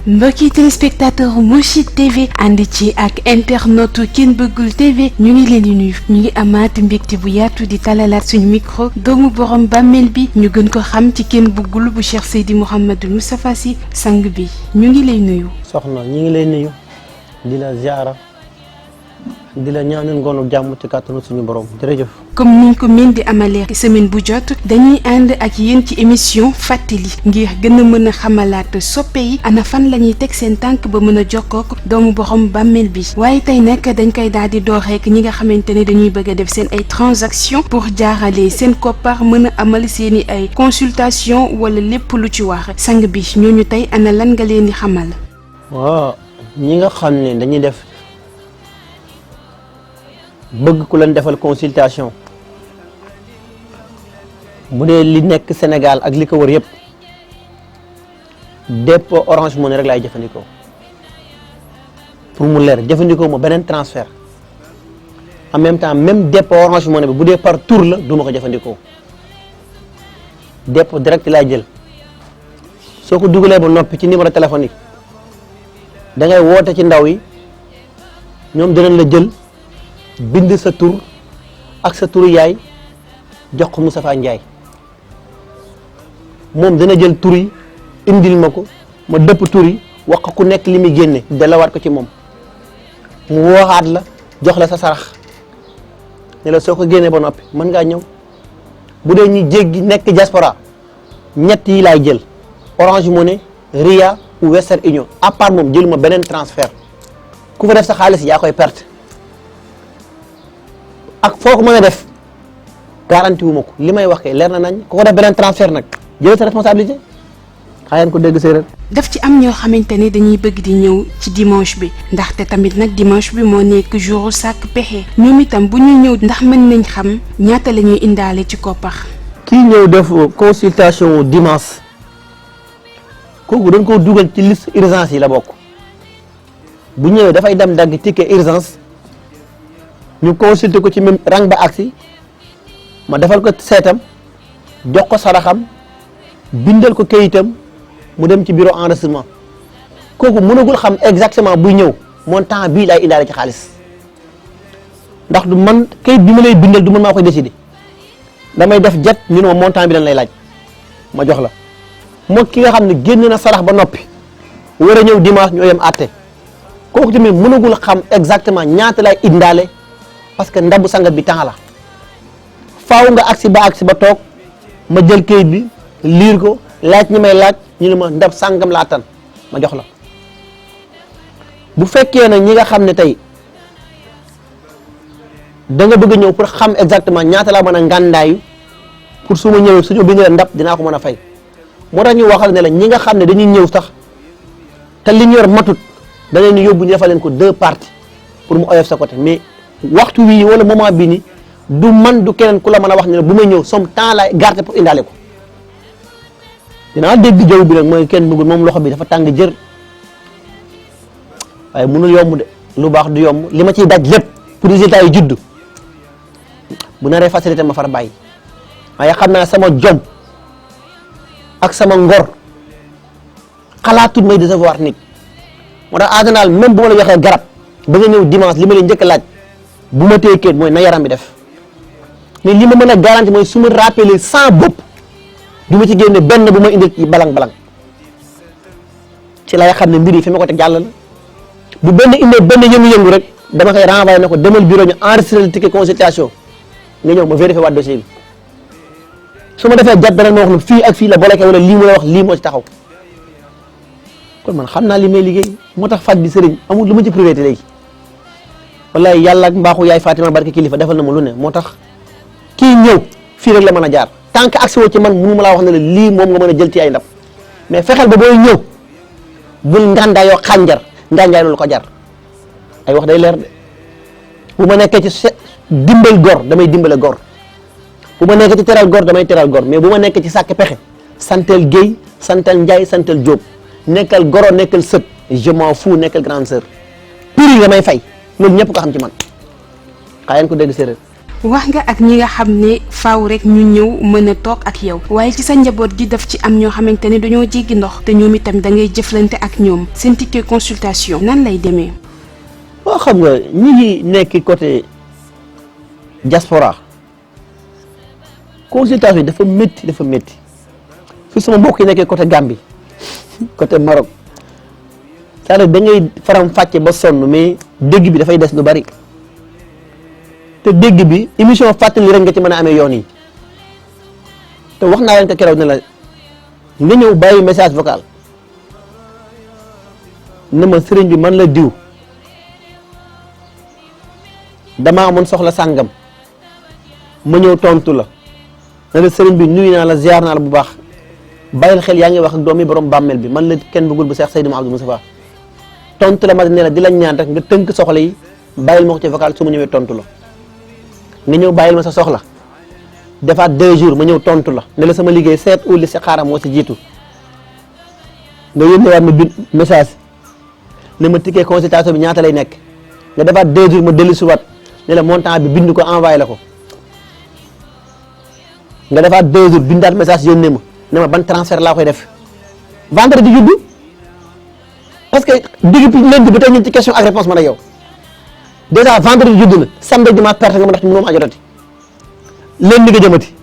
mbokki téléspectateur Mourchid TV ànd ci ak internetu Ken Bëggul TV ñu ngi leen di nuyu ñu ngi amaat mbégte bu yaatu di talalaat suñu micro doomu borom bàmmeel bi ñu gën ko xam ci Ken Bëggul bu Cheikh Seydi Mouhamadou Moustapha Sy sang bi ñu ngi lay nuyu. soxna ñu ngi lay nuyu di la ziara di la ñaanal ngoonu jàmm ci kàttanu suñu borom jërëjëf. comme niñ ko mën di amalee semaine bu jot dañuy ànd ak yéen ci émission fàttali ngir gën a mën a xamalaat soppe yi ana fan la ñuy teg seen tànk ba mën a jokkook doomu borom bàmmeel bi waaye tey nag dañ koy daal di door rek ñi nga xamante ne dañuy bëgg a def seen ay transaction pour jaarale seen koppar mën a amal seeni ay consultation wala lépp lu ci wax sang bi ñooñu tey ana lan nga leen di xamal. waaw ñi nga xam ne dañuy def bëgg ku leen defal consultation bu dee li nekk Sénégal ak li ko wër yëpp dépôt Orange Money rek laay jëfandikoo pour mu leer jëfandikoo ma beneen transfert en même temps même dépôt Orange Money bi bu dee par tour la du ma ko jëfandikoo dépôt direct laay jël soo ko dugalee ba noppi ci numéro téléphonique da ngay woote ci ndaw yi ñoom dinañ la jël bind sa tur ak sa turu yaay jox ko Moustapha Ndiaye moom dina jël tur yi indil ma ko ma dëpp tur yi wax ko ku nekk li muy génne delawaat ko ci moom mu wooxaat la jox la sa sarax ne la soo ko génnee ba noppi mën ngaa ñëw bu dee ñi jéggi nekk diaspora ñett yi laay jël Orange Money Ria ou Western Union à part moom jëluma beneen transfert ku fa def sa xaalis yaa koy perte ak foo ko mën a def garanti wu ma ko li may wax kay leer na nañ ku ko def beneen transfert nag jël sa responsabilité xëy na ko dégg séeréer. daf ci am ñoo xamante ne dañuy bëgg di ñëw ci dimanche bi ndaxte tamit nag dimanche bi moo nekk jour sàkk pexe ñoom itam bu ñuy ñëw ndax mën nañ xam ñaata la ñuy indaale ci koppar. kii ñëw def consultation dimanche kooku dañ koo dugal ci liste urgence yi la bokk bu ñëwee dafay dem dagg ticket urgence ñu consulter ko ci même rang ba agsi ma defal ko seetam jox ko saraxam bindal ko kayitam mu dem ci bureau enregistrement kooku mënagul xam exactement buy ñëw montant bii laay indaale ci xaalis ndax du man kayit bi ma lay bindal du man maa koy décider damay def jet ñu ne ma montant bi lañ lay laaj ma jox la moo ki nga xam ne génn na sarax ba noppi war a ñëw dimanche ñoo yem àtte kooku tamit mënagul xam exactement ñaata lay indaale parce que ndabu sangat bi temps la faaw nga agsi ba toog ma jël kayit bi liir ko laaj ñi may laaj ñu ne ma ndab sàngam laa tan ma jox la bu fekkee ne ñi nga xam ne tey da nga bëgg a ñëw pour xam exactement ñaata laa mën a ngàndaayu pour su ma ñëwee suñu bindee ndab dinaa ko mën a fay moo tax ñu waxal ne la ñi nga xam ne dañuy ñëw sax te li ñu yor matut da leen yóbbu ñu defal leen ko 2 parties pour mu oyof sa côté mais waxtu wii wala moment bii ni du man du keneen ku la mën a wax ne bu may ñëw som temps laay garder pour indaale ko dinaa dégg jaww bi nag mooy Ken Bëggul moom loxo bi dafa tàng jër waaye mënul yomb de lu baax du yomb li ma ciy daj lépp pour résultat yi juddu bu naree facilité ma far bàyyi waaye xam naa sama jom ak sama ngor xalaatut may décevoir nit moo tax en général même bu ma la waxee garab ba nga ñëw dimanche li ma leen njëkk a laaj bu ma téye kayit mooy na yaram bi def mais li ma mën a garanti mooy su ma rappelé sans bopp du ma ci génne benn bu ma indil ci balang-balang ci lay xam ne mbir yi fi ma ko teg jàll la bu benn indee benn yëngu-yëngu rek dama koy renvoyer na ko demal bureau ñu enregistré le ticket consultation nga ñëw ma vérifié waat dossier bi su ma defee jat dana ma wax ne fii ak fii la bloqué wala lii mu la wax lii moo ci taxaw kon man xam naa li may liggéey moo tax faj bi sëriñ amul lu ma ci privé léegi wallaay yàlla ak mbaaxu yaay Fatima barke kilifa defal na ma lu ne moo tax kii ñëw fii rek la mën a jaar tant que accès woo ci man mënu ma laa wax ne la lii moom nga mën a jël ci ay ndab mais fexeel ba booy ñëw bul ngàndaayoo xànjar ngàndaay loolu ko jar ay wax day leer de bu ma nekkee ci dimbal gor damay dimbale gor bu ma nekkee ci teral gor damay teral gor mais bu ma nekkee ci sàkk pexe santel Guèye santel Ndiaye santel Diop nekkal goro nekkal sët je m'en fous nekkal grande sœur prix nga may fay loolu ñëpp ko xam ci man xëy ko dégg séeréer wax nga ak ñi nga xam ne faaw rek ñu ñëw mën a toog ak yow waaye ci sa njaboot gi daf ci am ñoo xamante ne dañoo jéggi ndox te ñoom itam da ngay jëflante ak ñoom seen ticket consultation nan lay demee. waaw xam nga ñi ngi nekk côté diaspora consultation yi dafa métti fi sama mbokk yi nekkee côté Gambie côté Maroc c'est-à-dire da ngay faram fàcce ba sonn mais dégg bi dafay des lu bari te dégg bi émission fàttali rek nga ci mën a amee yoon yi te wax naa leen ko keroog ne la nga ñëw bàyyi message vocal ne ma sëriñ bi man la diw damaa amoon soxla sàngam ma ñëw tontu la ne la sëriñ bi nuyu naa la ziar naa la bu baax bàyyil xel yaa ngi wax ak doomi borom bàmmeel bi man la kenn bëggul bu Seex Seydi Mouhamadou Moustapha tontu la ma ne la di la ñaan rek nga tënk soxla yi bàyyil ma ko ci vocal su ma ñëwee tontu la nga ñëw bàyyil ma sa soxla defaat 2 jours ma ñëw tontu la ne la sama liggéey seet uli si xaaram moo si jiitu nga yónneewaat ma bind message ne ma ticket consultation bi ñaata lay nekk nga defaat 2 jours ma dellusiwaat ne la montant bi bind ko envoyé la ko nga defaat 2 jours bindaat message yónnee ma ne ma ban transfert laa koy def vendredi juddu parce que digg lundi bi tey ñu ci question ak réponse man ak yow déjà vendredi juddu na samedi dimanche perte nga ma ndax mënoo ma jotati lundi nga jëmati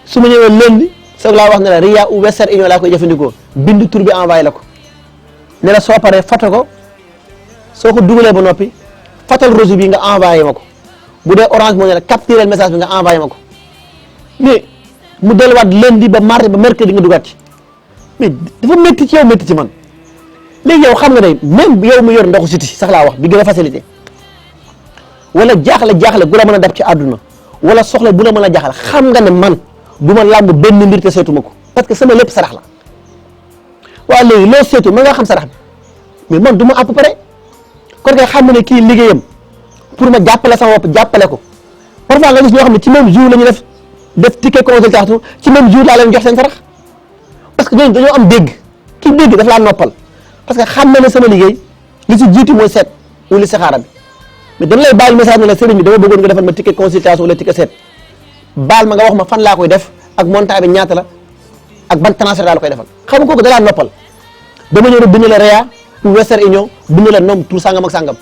su ma ñëwee lundi soog laa wax ne la Ria ou Western Union laa koy jëfandikoo bind tur bi envoyé la ko ne la soo paree foto ko soo ko dugalee ba noppi fotal reçu bi nga envoyé ma ko bu dee orange moo ne la capturer message bi nga envoyé ma ko mais mu delluwaat lundi ba mardi ba mercredi nga dugaat ci mais dafa métti ci yow métti ci man léegi yow xam nga ne même yow mu yor ndoxu siti sax laa wax bi gën a facilité wala jaaxle gu la mën a dab ci àdduna wala soxla bu la mën a jaaxal xam nga ne man du ma làmb benn mbir te seetuma ko parce que sama lépp sarax la waaw léegi loo seetu ma nga xam sarax bi mais man du ma à peu près kon kay xam ne kii liggéeyam pour ma jàppale sama bopp jàppale ko parfois nga gis ñoo xam ne ci même jour la ñu def ticket consultation ci même jour laa leen jox seen sarax parce que ñooñu dañoo am dégg ki dégg daf laa noppal parce que xam na ne sama liggéey li ci jiitu mooy seet wala saxaara bi mais dama lay baal message ne la sëriñ bi dama bëggoon nga defal ma ticket consultation wala ticket seet baal ma nga wax ma fan laa koy def ak montant bi ñaata la ak ban transfert laa la koy defal xam nga kooku da laa noppal dama ñëw bind la Ria ou Western Union bind la nom tur sangam ak sangam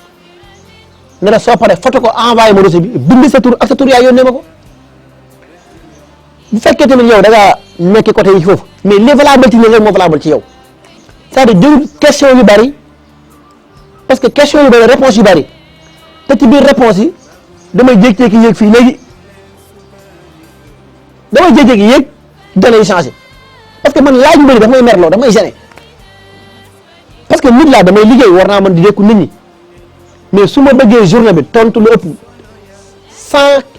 ne la soo paree photo ko envoyé ma reçu bi bind sa tur ak sa tur yaa yónnee ma ko bu fekkee tamit yow da ngaa nekk côté yi foofu mais li valable ci ñoom rek moo valable ci yow c'est-à-dire jël question yu bari parce que question yu bari réponse yu bari te ci biir réponse yi damay jékki-jékki yéeg fii léegi damay jékki-jékki yéeg données yi changé parce que man laaj yu bari daf may merloo daf may gêné parce que nit laa damay liggéey war naa mën di dékku nit ñi mais su ma bëggee journée bi tontu lu ëpp 100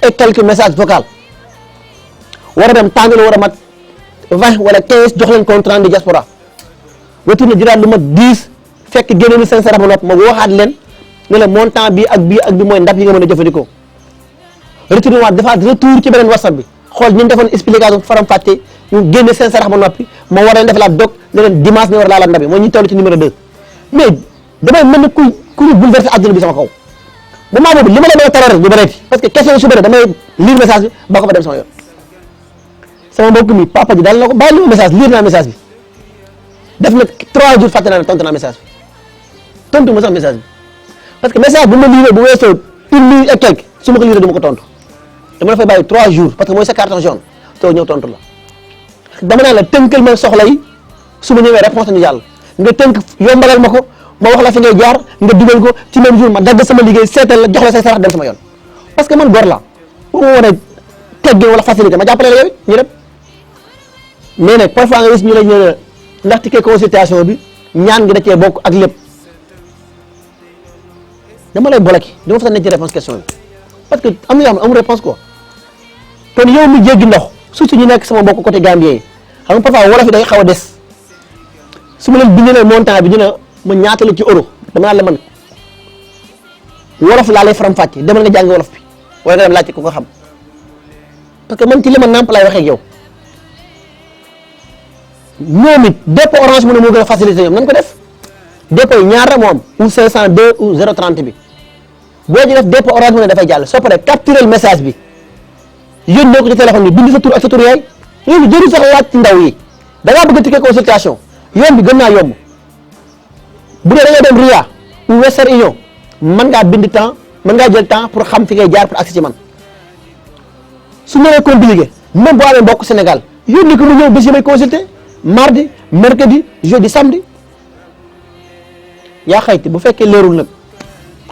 et quelques messages vocaux war a dem tànn lu war a mat 20 wala 15 jox leen compte rendu diaspora retourné jëlaat lu mat 10 fekk génne ni seen sarax ba noppi ma waxaat leen ne la montant bi ak bii ak bi mooy ndab yi nga mën a jëfandikoo retourné waat defaat retour ci beneen whatsapp bi xool ñu defoon explication faram fàcce ñu génne seen sarax ba noppi ma war leen defalaat dog ne leen dimanche ne war laalaat ndab yi mooy ñu toll ci numéro 2 mais damay mel ne ku ñu bouleversé àdduna bi sama kaw moment boobu li ma la mën a taral rek du bëreeti parce que question yi su bëree damay lire message bi ba ko fa dem sama yoon sama mbokk mi papa ji daal na ko bàyyi li ma message lire naa message bi def na 3 jours fàtte naa ne tontu naa message bi tontu ma sax message bi parce que message bu ma lire bu weesoo 1 minute et quelque su ma ko lire du ma ko tontu dama la fay bàyyi 3 jours parce que mooy sa carton jaune te ñëw tontu la dama naa la tënkal ma soxla yi su ma ñëwee réponse ñu jàll nga tënk yombalal ma ko ma wax la fi ngay jaar nga dugal ko ci même jour ma dagg sama liggéey seetal la jox la say sarax dem sama yoon parce que man góor la bu ma war a teggee wala facilité ma jàppale la yow ñu dem mais nag parfois nga gis ñu la ñu ndax ticket consultation bi ñaan gi da cee bokk ak lépp dama lay bloqué dama fa nekk ci réponse question bi parce que am na yoo xam ne amul réponse quoi kon yow mi jéggi ndox surtout ñu nekk sama mbokk côté Gambien yi xam nga parfois wolof yi day xaw a des su ma leen bindee montant bi ñu ne ma ñaata la ci euro dama naan la man wolof laa lay faram fàcce demal nga jàng wolof bi wala nga dem laajte ku ko xam parce que man ci li ma nàmp laay waxee ak yow ñoom it dépôt orange mu ne moo gën a facilité ñoom nañ ko def dépôt yi ñaar moo am ou 502 ou 030 bi boo ci def dépôt Orange Money dafay jàll soo paree capturer message bi yónnee ko ci téléphone bi bind sa tur ak sa tur yaay loolu jëriñ sax laaj ci ndaw yi da ngaa bëgg a ticket consultation yoon bi gën naa yomb bu dee da ngay dem Ria ou Western Union mën ngaa bind temps mën ngaa jël temps pour xam fi ngay jaar pour accès ci man su ñëwee compliqué même boo amee mbokk Sénégal yónni ko mu ñëw bés yi may consulter mardi mercredi jeudi samedi yaa xayti bu fekkee leerul nag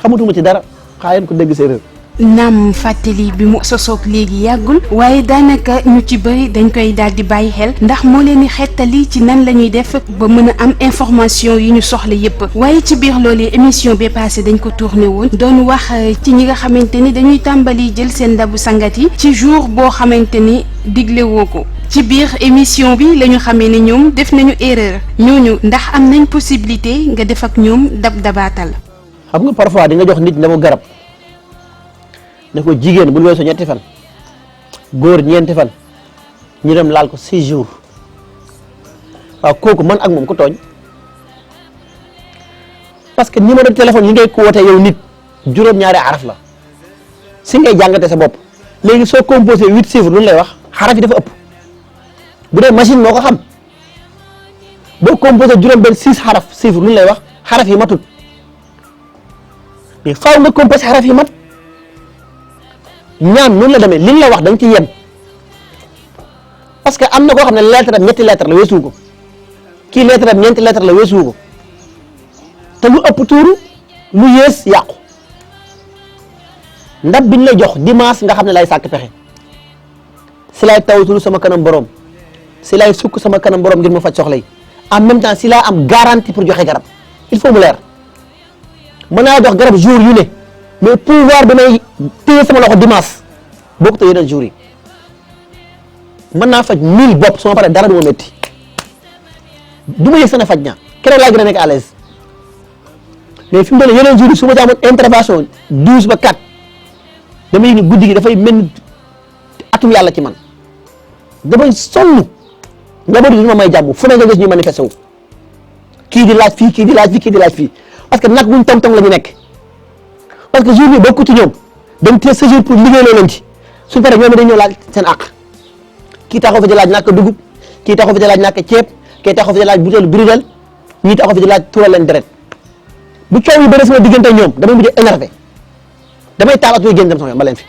xamatuma ci dara xaa yéen ko dégg séeréer. naam fàttali bi mu sosoog léegi yàggul waaye daanaka ñu ci bëri dañ koy daal di bàyyi xel ndax moo leen di xettali ci nan la ñuy def ba mën a am information yi ñu soxla yépp waaye ci biir loolu émission bi passé dañ ko tourné woon doon wax ci ñi nga xamante ni dañuy tàmbali jël seen ndabu sangat yi ci jour boo xamante ni digle woo ko ci biir émission bi la ñu xamee ne ñoom def nañu erreur ñooñu ndax am nañ possibilité nga def ak ñoom dabaatal. xam nga parfois di nga jox nit ndamu garab. ne ko jigéen bul weesoo ñetti fan góor ñeenti fan ñu dem laal ko 6 jours waaw kooku man ak moom ko tooñ parce que numéro de téléphone yi ngay ko wootee yow nit juróom-ñaari araf la si ngay jàngate sa bopp léegi soo composé 8 chiffres lu ñu lay wax xaraf yi dafa ëpp bu dee machine moo ko xam boo composé juróom-benn 6 xaraf chiffres lu ñu lay wax xaraf yi matut mais faaw nga composé xaraf yi mat. ñaan noonu la demee liñ la wax da nga ci yem parce que am na koo xam ne lettre am ñetti lettre la weesu ko kii lettre am ñeenti lettre la weesu ko te lu ëpp tuuru lu yées yàqu ndab biñ la jox dimanche nga xam ne lay sàkk pexe si lay tawatulu sama kanam borom si lay sukk sama kanam borom ngir mu faj soxla yi en même temps si laa am garantie pour joxe garab il faut mu leer mën naa jox garab jour yu ne. mais pouvoir bi may téye sama loxo dimanche boo ko téye yeneen jours yi mën naa faj 1000 bopp su ma paree dara du ma métti du ma yëg sana faj ñaa keroog laa gën a nekk à l'aise mais fi mu toll yeneen jours yi su ma ci amoon intervention 12 ba 4 damay yëg ni guddi gi dafay mel ni atum yàlla ci man damay sonn njaboot yi du ma may jàmm fu ne nga gis ñu manifesté wu kii di laaj fii kii di laaj fii kii di laaj fii parce que nag buñ tong-tong la ñu nekk. parce que jour bi bokku ci ñoom dañ teel sa jour pour liggéey loo leen ci suñ paree ñoom dañ ñëw laaj seen àq kii taxaw fi di laaj ñàkk dugub kii taxaw fi di laaj ñàkk ceeb kii taxaw fi di laaj butéelu biridel ñii taxaw fi di laaj tuural leen deret bu coow yi bëri sama diggante ñoom damay mujj énervé damay taal at yooyu génn dem sama yoon ba leen fi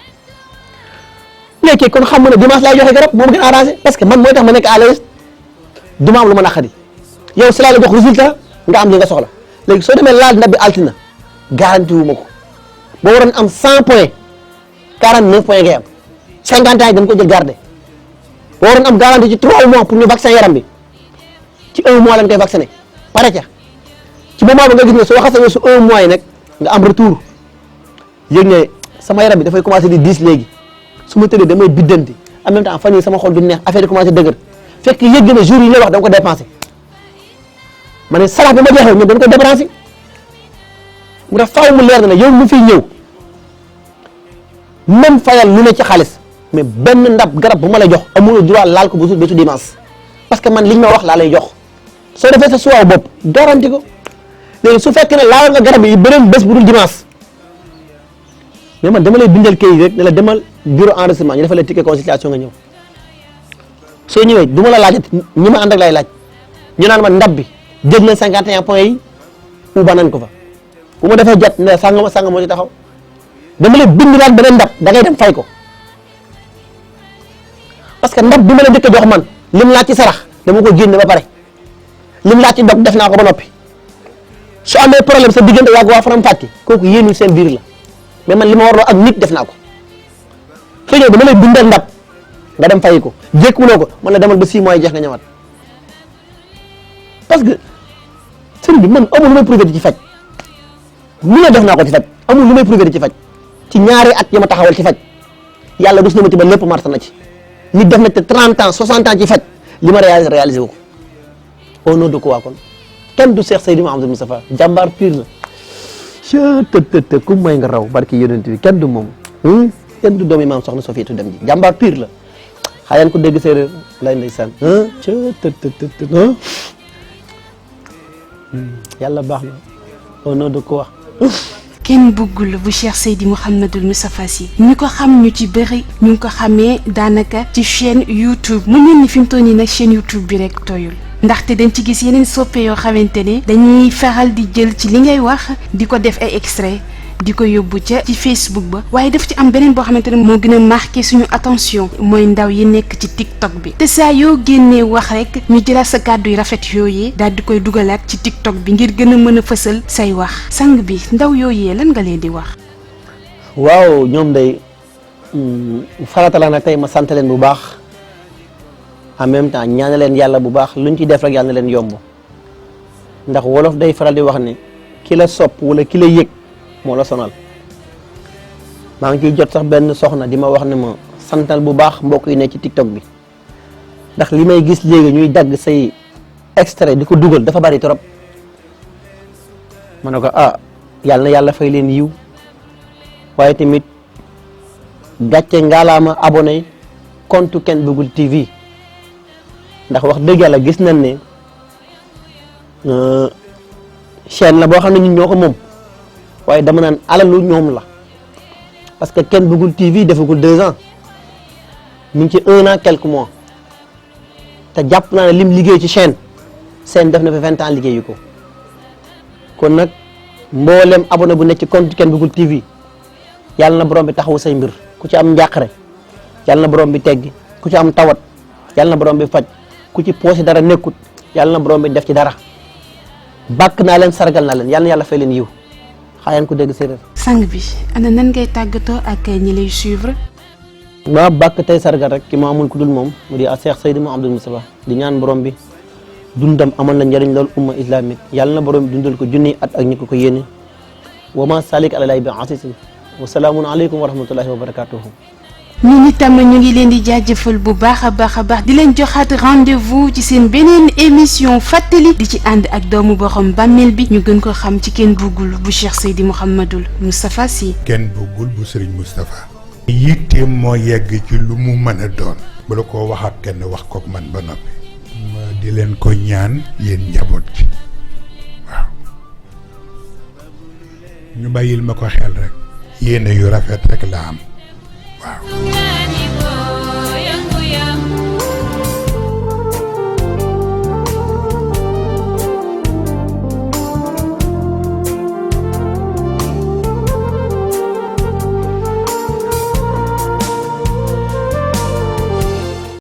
léegi kon xam nga ne dimanche laay joxe garab moom gën arrangé parce que man mooy tax ma nekk à l'aise du ma am lu ma naqari yow si laa la jox résultat nga am li nga soxla léegi soo demee laal ndab bi altina garanti wu ma ko boo waroon am 100 points 49 points ngay am 50 ans yi dañ ko jël garder boo waroon am garantie ci 3 mois pour ñu vacciner yaram bi ci 1 mois lañ koy vacciner pare ca ci moment ba nga gis ne soo xasee su 1 mois yi nag nga am retour yëg ne sama yaram bi dafay commencé di diis léegi su ma tëddee damay biddanti en même temps fan yii sama xol du neex affaire yi commencé dëgër fekk yëg na jour yi lay wax da nga ko dépensé ma ne sarax bi ma joxee ñoom dañ ko dépensé mu tax faaw mu leer na ne yow mu fiy ñëw même fayal lu ne ci xaalis mais benn ndab garab bu ma la jox amul droit laal ko bu bésu dimanche parce que man liñ ma wax laa lay jox soo defee sa suwaaw bopp garanti ko léegi su fekkee ne laal nga garab yi beneen bés bu dul dimanche mais man dama lay bindal kayit rek ne la demal bureau enregistrement ñu defal la ticket consultation nga ñëw soo ñëwee du ma la laajat ñi ma ànd ak lay laaj ñu naan ma ndab bi jël na 51 points yi ou ba nañ ko fa bu ma defee jat ne sàngama moo ci taxaw dama lay bind laat beneen ndab da ngay dem fay ko parce que ndab bi ma la njëkk a jox man lim laaj ci sarax dama ko génne ba pare lim laaj ci dog def naa ko ba noppi su amee problème sa diggante yàgg waa faram fàcce kooku yéenul seen biir la mais man li ma warloo ak nit def naa ko soo ñëwee dama lay bindal ndab nga dem fay ko jékkuloo ko man la demal ba 6 mois yi jeex nga ñëwaat parce que sëriñ bi man amul lu may prouvé ci faj lu ne def naa ko ci faj amul lu may prouvé ci faj ci ñaari at yi ma taxawal ci faj yàlla rus na ma ci ba lépp marta na ci nit def na te 30 ans 60 ans ci faj li ma réalisé wu ko au nom de quoi kon kenn du Cheikh Seydi Mouhamadou Moustapha jàmbaar pire la të ku may nga raw barki yonent bi kenn du moom kenn du doomi maam soxna Sofiyatu dem ji jàmbaar pire la xaayaan ko dégg séeréer lay ndeysaan yàlla baax na au nom de quoi kenn buggul bu Cheikh Seydi Mouhamadul Moustapha Sy ñi ko xam ñu ci bëri ñu ngi ko xamee daanaka ci chaîne YouTube mu mel ni fi mu toll nii nag chaîne YouTube bi rek toyul ndaxte dañ ci gis yeneen soppe yoo xamante ne dañuy faral di jël ci li ngay wax di ko def ay extrait di ko yóbbu ca ci Facebook ba waaye daf ci am beneen boo xamante ne moo gën a marqué suñu attention mooy ndaw yi nekk ci TikTok bi te saa yoo génnee wax rek ñu jëlaat sa kàddu yu rafet yooyee daal di koy dugalaat ci TikTok bi ngir gën a mën a fësal say wax sang bi ndaw yooyee lan nga leen di wax. waaw ñoom day farata la nag tey ma sant leen bu baax en même temps ñaana leen yàlla bu baax luñ ci def rek yàlla na leen yomb ndax wolof day faral di wax ne ki la sopp wala ki la yëg moo la sonal. maa ngi ciy jot sax benn soxna di ma wax ne ma santal bu baax mbokk yi ne ci TikTok bi ndax li may gis léegi ñuy dagg say extrait di ko dugal dafa bari trop ma ne ko yàlla na yàlla fay leen yiw waaye tamit gàcce ngaalaama abonné compte Ken Bougoul TV ndax wax dëgg yàlla gis nañ ne chaîne la boo xam ne ñun ñoo ko moom waaye dama naan alalu ñoom la parce que Ken Bougoul TV defagul 2 ans mi ngi ci 1 an quelques mois te jàpp naa ne lim liggéey ci chaîne def na fi 20 ans liggéeyu ko kon nag mboolem abonné bu nekk ci compte Ken Bougoul TV yàlla na borom bi taxawu say mbir ku ci am njàqare yàlla na borom bi teggi ku ci am tawat yàlla na borom bi faj ku ci poosé dara nekkut yàlla na borom bi def ci dara bàkk naa leen sargal naa leen yàlla na yàlla fay leen yiw xaayaan ko dégg séeréer. sang bi ana nan ngay tàggatoo ak ñi lay suivre. ma bàkk tey sargal rek ki ma amul ku dul moom mu di Cheikh Seydi Mouhamadul Moustapha di ñaan borom bi dundam amal na njëriñ lool umma islamique yàlla na borom bi dundal ko junni at ak ñi ko yéene wa ma salik alalay bi asisin wa salaamun aleykum wa rahmatullahi wa barakatuhu. ñun itam ñu ngi leen di jaajëfal bu baax a baax di leen joxaat rendez-vous ci seen beneen émission fàttali di ci ànd ak doomu borom bàmmeel bi ñu gën ko xam ci Ken Bougoul bu Cheikh Seydi Mouhamadul Moustapha Sy. Ken Bougoul bu Serigne Moustapha. yitteem moo yegg ci lu mu mën a doon. bu la ko wax ak kenn wax kook man ba noppi. ma di leen ko ñaan yéen njaboot ci waaw ñu bàyyil ma ko xel rek. yéene yu rafet rek la am waaw.